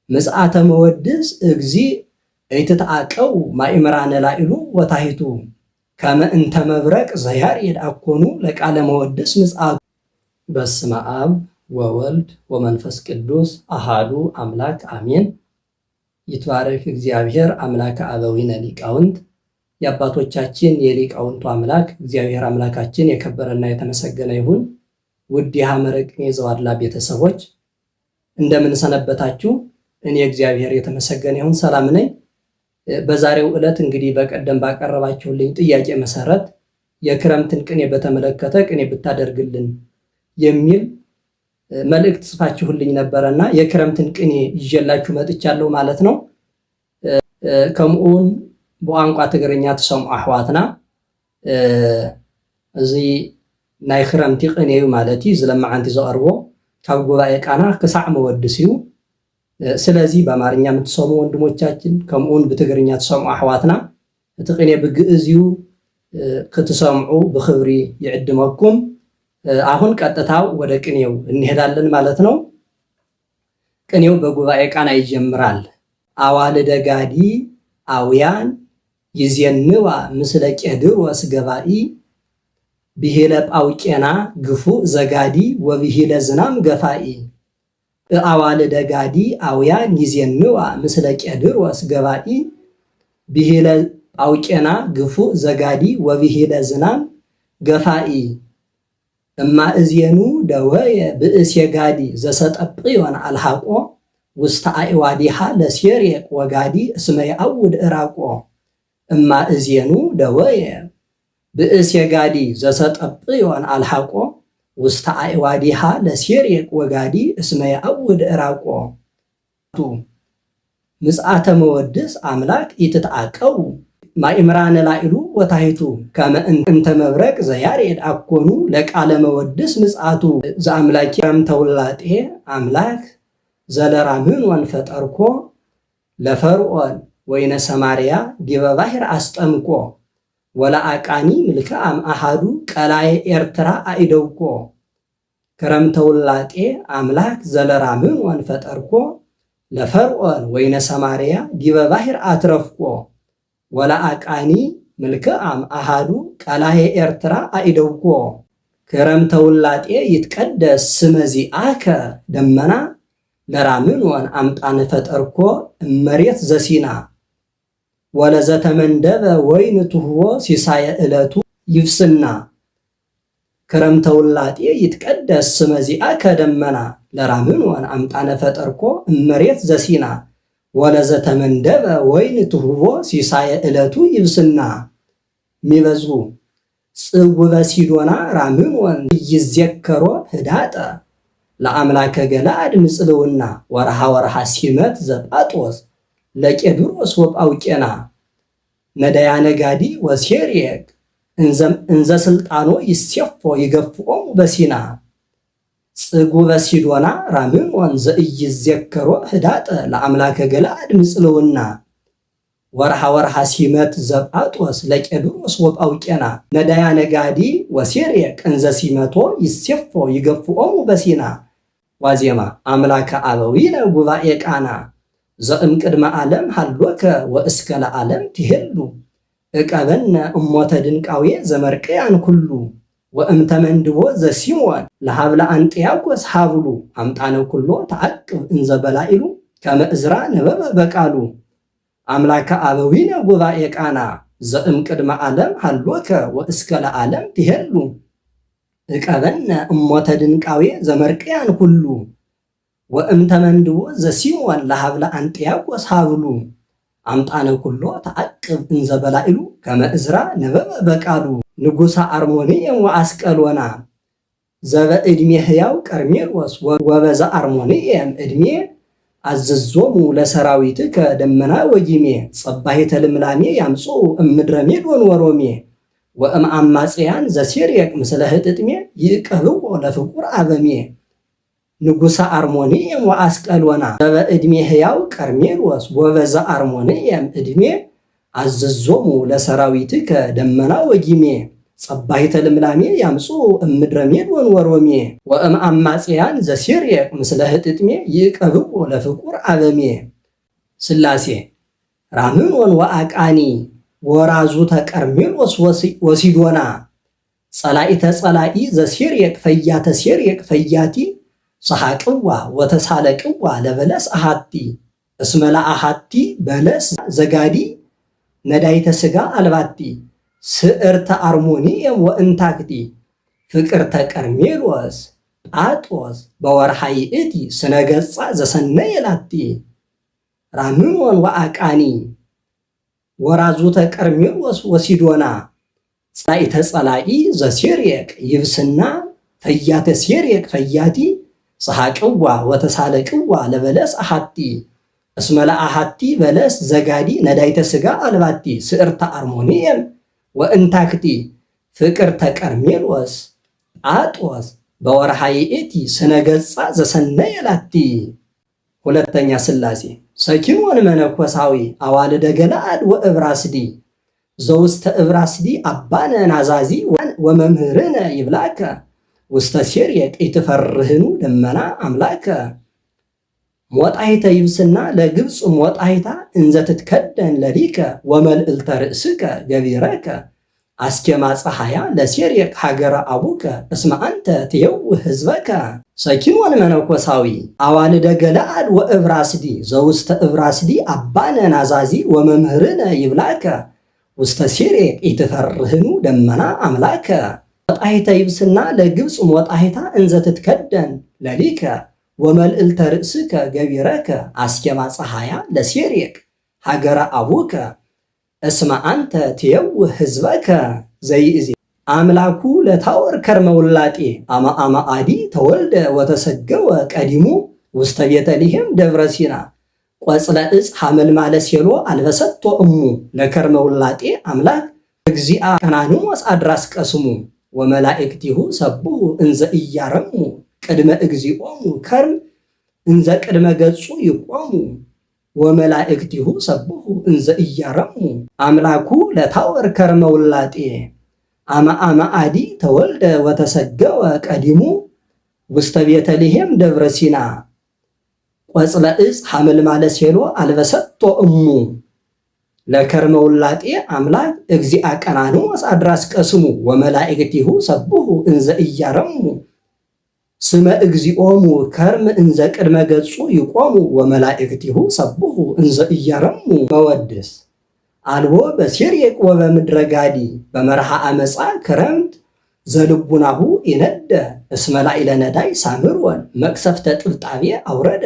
ምጽአተ መወድስ እግዚእ ኢትትዓቀው ማእምራነ ላዕሉ ወታሕቱ ከመ እንተ መብረቅ ዘያርኤድ አኮኑ ለቃለ መወድስ ምጽአቱ። በስመ አብ ወወልድ ወመንፈስ ቅዱስ አሃዱ አምላክ አሜን። ይትባረክ እግዚአብሔር አምላከ አበዊነ ሊቃውንት፣ የአባቶቻችን የሊቃውንቱ አምላክ እግዚአብሔር አምላካችን የከበረና የተመሰገነ ይሁን። ውድ የሐመረ ቅኔ ዘዋድላ ቤተሰቦች እንደምን ሰነበታችሁ? እኔ እግዚአብሔር የተመሰገነ ይሁን ሰላም ነኝ። በዛሬው ዕለት እንግዲህ በቀደም ባቀረባችሁልኝ ጥያቄ መሰረት የክረምትን ቅኔ በተመለከተ ቅኔ ብታደርግልን የሚል መልእክት ጽፋችሁልኝ ነበረና የክረምትን ቅኔ ይዤላችሁ መጥቻለሁ ማለት ነው። ከምኡውን ብቋንቋ ትግርኛ ትሰምዑ ኣሕዋትና እዚ ናይ ክረምቲ ቅኔ እዩ ማለት እዩ። ዝለመዓንቲ ዘቐርቦ ካብ ጉባኤ ቃና ክሳዕ መወድስ እዩ። ስለዚ በአማርኛ የምትሰሙ ወንድሞቻችን ከምኡውን ብትግርኛ ትሰምዑ ኣሕዋትና እቲ ቅኔ ብግእዝ እዩ፣ ክትሰምዑ ብክብሪ ይዕድመኩም። አሁን ቀጥታው ወደ ቅኔው እንሄዳለን ማለት ነው። ቅኔው በጉባኤ ቃና ይጀምራል። አዋልደ ጋዲ አውያን ይዜንዋ ምስለ ቄድሮስ ገባኢ ብሂለ ጳውቄና ግፉእ ዘጋዲ ወብሂለ ዝናም ገፋኢ። አዋልደ ጋዲ አውያን ይዜንዋ ምስለ ቄድሮስ ገባኢ ብሂለ ጳውቄና ግፉእ ዘጋዲ ወብሂለ ዝናም ገፋኢ። እማእዜኑ ደወየ ብእሴ ጋዲ ዘሰጠጵዮን አልሃቆ ውስተ አእዋዲሃ ለሴሬቅ ወጋዲ እስመ የአውድ እራቆ። እማእዜኑ ደወየ ብእሴ ጋዲ ዘሰጠጵዮን አልሃቆ ውስተ አእዋዲሃ ለሴሬቅ ወጋዲ እስመ የአውድ እራቆ። ምጽአተ መወድስ አምላክ ኢትትዓቀቡ ማእምራነ ላዕሉ ወታሕቱ ከመ እንተ መብረቅ ዘያሬድ አኮኑ ለቃለ መወድስ ምጽአቱ። ዘአምላኪ ተውላጤ አምላክ ዘለራምንወን ፈጠርኮ ለፈርዖን ወይነ ሰማርያ ዲበ ባሕር አስጠምቆ ወለአቃኒ ምልክዓም አሃዱ ቀላየ ኤርትራ አኢደውኮ። ክረምተ ውላጤ አምላክ ዘለራምንወን ፈጠርኮ ለፈርዖን ወይነ ሰማርያ ዲበ ባሕር አትረፍኮ ወለአቃኒ ምልክዓም አሃዱ ቀላየ ኤርትራ አኢደውኮ። ክረምተ ውላጤ ይትቀደስ ስመ ዚአከ ደመና ለራምንወን አምጣነ ፈጠርኮ እመሬት ዘሲና ወለዘተመንደበ ወይን ትህቦ ሲሳየ ዕለቱ ይፍስና። ክረምተ ውላጤ ይትቀደስ ስመ ዚአከ ደመና ለራምንወን አምጣነ ፈጠርኮ እመሬት ዘሲና ወለዘተመንደበ ወይን ትህቦ ሲሳየ ዕለቱ ይብስና። ሚበዝሁ ጽውበ ሲዶና ራምንወን ይዜከሮ ህዳጠ ለአምላከ ገለአድ ምጽልውና ወርሃ ወርሃ ሲመት ዘጳጦስ ለቄድሮስ ወጳውቄና። ነዳያነ ጋዲ ወሴርየቅ እንዘ ስልጣኖ ይሴፎ ይገፍኦሙ በሲና። ጽጉበ ሲዶና ራምንወን ዘኢይዜከሮ ህዳጠ ለአምላከ ገለአድ ምጽልውና ወርሃ ወርሃ ሲመት ዘጳጦስ ለቄድሮስ ወጳውቄና። ነዳያነ ጋዲ ወሴርየቅ እንዘ ሲመቶ ይሴፎ ይገፍኦሙ በሲና። ዋዜማ አምላከ አበዊነ ጉባኤ ቃና ዘእምቅድመ ዓለም ሃሎከ ወእስከ ለዓለም ትሄሉ እቀበነ እሞተ ድንቃዌ ዘመርቅያን ኩሉ ወእምተመንድቦ ዘሲሞን ለሃብለ አንጥያቆስ ሃብሉ አምጣነ ኩሎ ተዓቅብ እንዘ በላኢሉ ከመ እዝራ ነበበ በቃሉ። አምላከ አበዊነ ጉባኤ ቃና ዘእምቅድመ ዓለም ሃሎከ ወእስከ ለዓለም ትሄሉ እቀበነ እሞተ ድንቃዌ ዘመርቅያን ኩሉ ወእምተመንድቦ ዘሲሞን ለሃብለ አንጥያቆስ ሃብሉ አምጣነ ኩሎ ተዓቅብ እንዘ በላኢሉ ከመ እዝራ ነበበ በቃሉ። ንጉሠ አርሞንኤም ወአስቀሎና ዘበዕድሜ ሕያው ቀርሜሎስ ወበዘ አርሞንኤም ዕድሜ አዘዞሙ ለሰራዊትከ ደመና ወጊሜ ጸባሂተ ልምላሜ ያምጽኡ እምድረ ሜዶን ወሮሜ ወእምአማጽያን ዘሴርየቅ ምስለ ህጥጥሜ ይዕቀብዎ ለፍቁር አበሜ። ንጉሠ አርሞንኤም ወአስቀሎና ዘበዕድሜ ሕያው ቀርሜሎስ ወበዘ አርሞንኤም ዕድሜ አዘዞሙ ለሰራዊትከ ደመና ወጊሜ ጸባሂተ ልምላሜ ያምጽኡ እምድረ ሜዶን ወሮሜ ወእም አማጽያን ዘሴርየቅ ምስለ ህጥጥሜ ይቀብዎ ለፍቁር አበሜ። ሥላሴ ራምኖን ወአቃኒ ወራዙተ ቀርሜሎስ ወሲዶና ጸላኢተ ጸላኢ ዘሴርየቅ ፈያተ ሴርየቅ ፈያቲ ሰሐቅዋ ወተሳለቅዋ ለበለስ አሃቲ እስመ ለአሃቲ በለስ ዘጋዲ ነዳይተ ሥጋ አልባቲ ስዕርተ አርሞንኤም ወእንታክቲ ፍቅርተ ቀርሜሎስ ጳጦስ በወርሃ ይእቲ ስነ ገጻ ዘሰነየ ላቲ። ራምኖን ወአቃኒ ወራዙተ ቀርሜሎስ ወሲዶና ጸላኢተ ጸላኢ ዘሴርየቅ ይብስና ፈያተ ሴርየቅ ፈያቲ ሰሐቅዋ ወተሳለቅዋ ለበለስ አሃቲ እስመ ለአሃቲ በለስ ዘጋዲ ነዳይተ ሥጋ አልባቲ ስዕርተ አርሞንኤም ወእንታክቲ ፍቅርተ ቀርሜሎስ ጳጦስ በወርሃ ይእቲ ስነ ገጻ ዘሰነየ ላቲ። ሁለተኛ ሥላሴ ሰኪሞን መነኮሳዊ አዋልደ ገለአድ ወእብራስዲ ዘውስተ እብራስዲ አባነ ናዛዚ ወመምህርነ ይብላከ ውስተ ሴርየቅ ኢትፈርህኑ ደመና አምላከ። ሞጣይተ ይብስና ለግብፅ ሞጣይታ እንዘ ትትከደን ለሊከ ወመልዕልተ ርእስከ ገቢረከ አስኬማ ፀሐያ ለሴርየቅ ሀገረ አቡከ እስመ አንተ ትየውህ ህዝበከ። ሰኪሞን መነኮሳዊ አዋልደ ገለአድ ወእብራስዲ ዘውስተ እብራስዲ አባነ ናዛዚ ወመምህርነ ይብላከ ውስተ ሴርየቅ ኢትፈርህኑ ደመና አምላከ። ሞጣሂተ ይብስና ለግብፅ ሞጣሂታ እንዘ ትትከደን ለሊከ ወመልዕልተ ርእስከ ገቢረከ አስኬማ ፀሐያ ለሴርየቅ ሀገረ አቡከ እስመ አንተ ትየውህ ህዝበከ። ዘይእዜ አምላኩ ለታወር ከርመ ውላጤ አመ አመ አዲ ተወልደ ወተሰገወ ቀዲሙ ውስተ ቤተልሔም ደብረ ሲና ቆጽለ ዕፅ ሐመልማለ ሴሎ አልበሰቶ እሙ ለከርመ ውላጤ አምላክ እግዚአ ቀናንሞስ አድራስ ቀስሙ ወመላእክቲሁ ሰብሑ እንዘ ኢያረሙ ቅድመ እግዚኦሙ ከርም እንዘ ቅድመ ገጹ ይቆሙ ወመላእክቲሁ ሰብሑ እንዘ ኢያረሙ። አምላኩ ለታወር ከርመ ውላጤ አመ አመ አዲ ተወልደ ወተሰገወ ቀዲሙ ውስተ ቤተልሔም ደብረ ሲና ቆጽለ ዕፅ ሐመልማለ ሴሎ አልበሰቶ እሙ ለከርመ ውላጤ አምላክ እግዚአ ቀናንሞስ አድራስ ቀስሙ ወመላእክቲሁ ሰብሑ እንዘ ኢያረሙ ስመ እግዚኦሙ ከርም እንዘ ቅድመ ገጹ ይቆሙ ወመላእክቲሁ ሰብሑ እንዘ ኢያረሙ። መወድስ አልቦ በሴርየቅ ወበምድረ ጋዲ በመርሃ አመፃ ክረምት ዘልቡናሁ ይነደ እስመ ላዕለ ነዳይ ሳምርወን መቅሰፍተ ጥብጣቤ አውረደ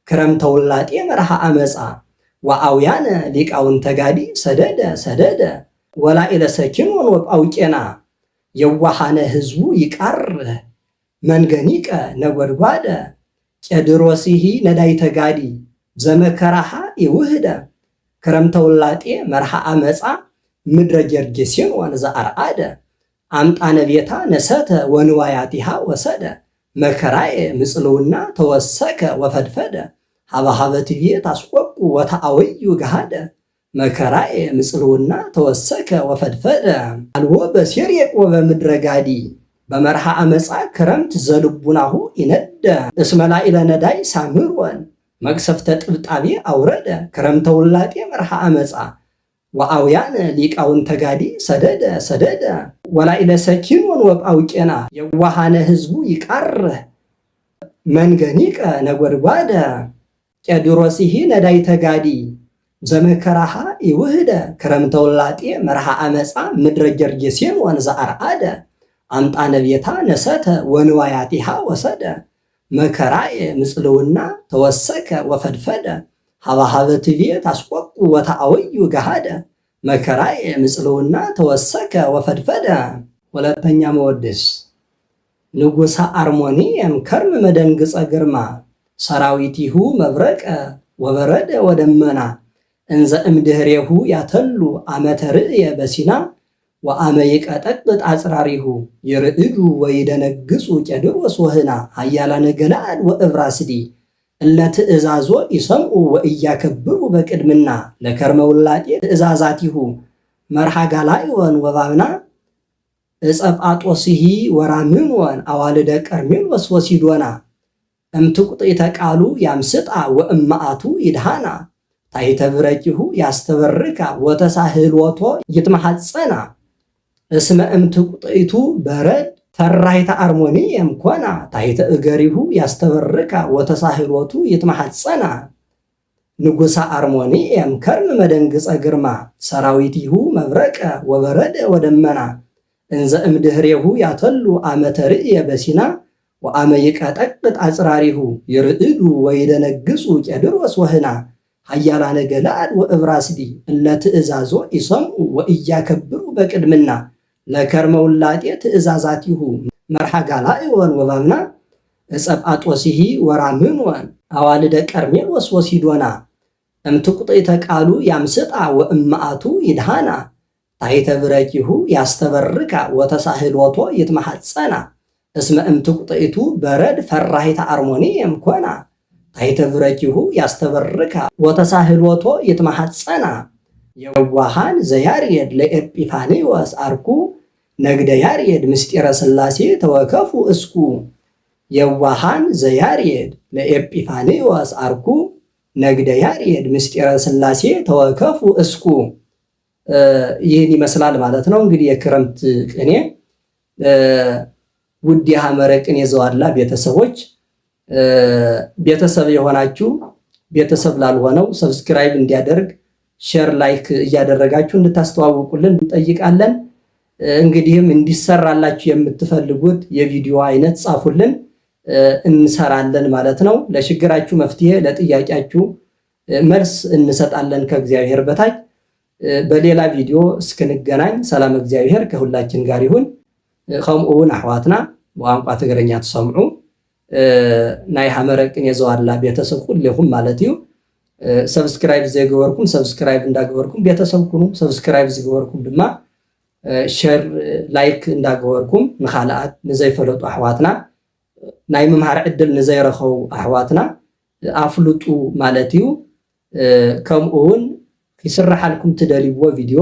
ክረምተ ውላጤ መርሃ አመፃ ወአውያነ ሊቃውንተ ጋዲ ሰደደ ሰደደ ወላዕለ ሰኪኖን ወጳውቄና የዋሃነ ህዝቡ ይቃርህ መንገኒቀ ነጎድጓደ ቄድሮሲሂ ነዳይተ ጋዲ ዘመከራሃ ይውህደ ክረምተ ውላጤ መርሃ አመፃ ምድረ ጌርጌሴኖን ዘአርአደ አምጣነ ቤታ ነሰተ ወንዋያቲሃ ወሰደ መከራዬ ምጽልውና ተወሰከ ወፈድፈደ ሀበ ትቤ ታስቆቁ ወተአወዩ ገሃደ መከራዬ ምጽልውና ተወሰከ ወፈድፈደ። አልቦ በሴርየቅ ወበምድረ ጋዲ በመርሃ አመፃ ክረምት ዘልቡናሁ ይነደ እስመ ላዕለ ነዳይ ሳምርወን መቅሰፍተ ጥብጣቤ አውረደ ክረምተ ውላጤ መርሃ አመፃ ወአውያነ ሊቃውንተ ጋዲ ሰደደ ሰደደ ወላዕለ ሰኪኖን ወጳውቄና የዋሃነ ህዝቡ ይቃርህ መንገኒቀ ነጎድጓደ ቄድሮሲሂ ነዳይተ ጋዲ ዘመከራሃ ይውህደ ክረምተ ውላጤ መርሃ አመፃ ምድረ ጌርጌሴኖን ዘአርአደ አምጣነ ቤታ ነሰተ ወንዋያቲሃ ወሰደ መከራዬ ምጽልውና ተወሰከ ወፈድፈደ ሀበ ትቤ ታስቆቁ ወተአወዩ ገሃደ መከራዬ ምጽልውና ተወሰከ ወፈድፈደ። ሁለተኛ መወድስ ንጉሠ አርሞንኤም ከርም መደንግጸ ግርማ ሰራዊቲሁ መብረቀ ወበረደ ወደመና እንዘ እምድህሬሁ ያተሉ አመተ ርእየ በሲና ወአመ ይቀጠቅጥ አጽራሪሁ ይርዕዱ ወይደነግጹ ቄድሮስ ወህና ኃያላነ ገለዓድ ወእብራስዲ እለ ትእዛዞ ይሰምዑ ወእያከብሩ በቅድምና ለከርመ ውላጤ ትእዛዛቲሁ መርሃ ጋላዮን ወባብና። ዕፀ ጳጦስሂ ወራምንወን አዋልደ ቀርሜሎስ ወሲዶና እምትቁጥኢተ ቃሉ ያምስጣ ወእማአቱ ይድሃና ታሕተ ብረኪሁ ያስተበርካ ወተሳህሎቶ ይትመሐፀና እስመ እምትቁጥኢቱ በረድ ፈራሂተ አርሞንኤም ኮና ታሕተ እገሪሁ ያስተበርካ ወተሳህሎቱ ይትመሐፀና ንጉሠ አርሞንኤም ከርም መደንግፀ ግርማ ሰራዊቲሁ መብረቀ ወበረደ ወደመና እንዘ እምድህሬሁ ያተሉ አመ ተርእየ በሲና ወአመ ይቀጠቅጥ አጽራሪሁ ይርዕዱ ወይደነግጹ ቄድሮስ ወህና ኃያላነ ገለዓድ ወእብራስዲ እለ ትእዛዞ ይሰምዑ ወኢያከብሩ በቅድምና ለከርመ ውላጤ ትእዛዛቲሁ መርሐ ጋላእዮን ወባብና ዕፀ ጳጦሲሂ ወራምንወን አዋልደ ቀርሜሎስ ወሲዶና እምትቁጥኢተ ቃሉ ያምስጣ ወእማአቱ ይድሃና ታሕተ ብረኪሁ ያስተበርካ ወተሳህሎቶ ይትመሐፀና እስመ እምትቁጥኢቱ በረድ ፈራሂተ አርሞንኤም ኮና ታሕተ ብረኪሁ ያስተበርካ ወተሳህሎቶ ይትመሐፀና የዋሃን ዘያርየድ ለኤጲፋንዮስ አርኩ ነግደ ያርየድ ምስጢረ ሥላሴ ተወከፉ እስኩ የዋሃን ዘያርየድ ለኤጲፋንዮስ አርኩ ነግደ ያርየድ ምስጢረ ሥላሴ ተወከፉ እስኩ። ይህን ይመስላል ማለት ነው። እንግዲህ የክረምት ቅኔ ውድ የሐመረ ቅኔ ዘዋድላ ቤተሰቦች ቤተሰብ የሆናችሁ ቤተሰብ ላልሆነው subscribe እንዲያደርግ share፣ like እያደረጋችሁ እንድታስተዋውቁልን እንጠይቃለን። እንግዲህም እንዲሰራላችሁ የምትፈልጉት የቪዲዮ አይነት ጻፉልን፣ እንሰራለን ማለት ነው። ለችግራችሁ መፍትሄ፣ ለጥያቄያችሁ መልስ እንሰጣለን ከእግዚአብሔር በታች። በሌላ ቪዲዮ እስክንገናኝ ሰላም እግዚአብሔር ከሁላችን ጋር ይሁን። ከምኡ እውን ኣሕዋትና ብቋንቋ ትግርኛ ትሰምዑ ናይ ሃመረ ቅኔ ዘዋድላ ቤተሰብ ኩሌኹም ማለት እዩ subscribe ዘይገበርኩም subscribe እንዳገበርኩም ቤተሰብ ኩኑ። subscribe ዝገበርኩም ድማ share like እንዳገበርኩም ንካልኣት ንዘይፈለጡ ኣሕዋትና ናይ ምምሃር ዕድል ንዘይረኸቡ ኣሕዋትና ኣፍልጡ ማለት እዩ። ከምኡ እውን ክስራሓልኩም ትደልይዎ ቪድዮ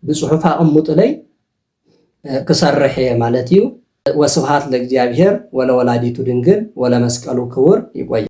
ብፅሑፍ ኣቕምጡለይ ክሰርሕ እየ ማለት እዩ። ወስብሃት ለእግዚአብሔር ወለወላዲቱ ድንግል ወለመስቀሉ ክቡር። ይቆየ።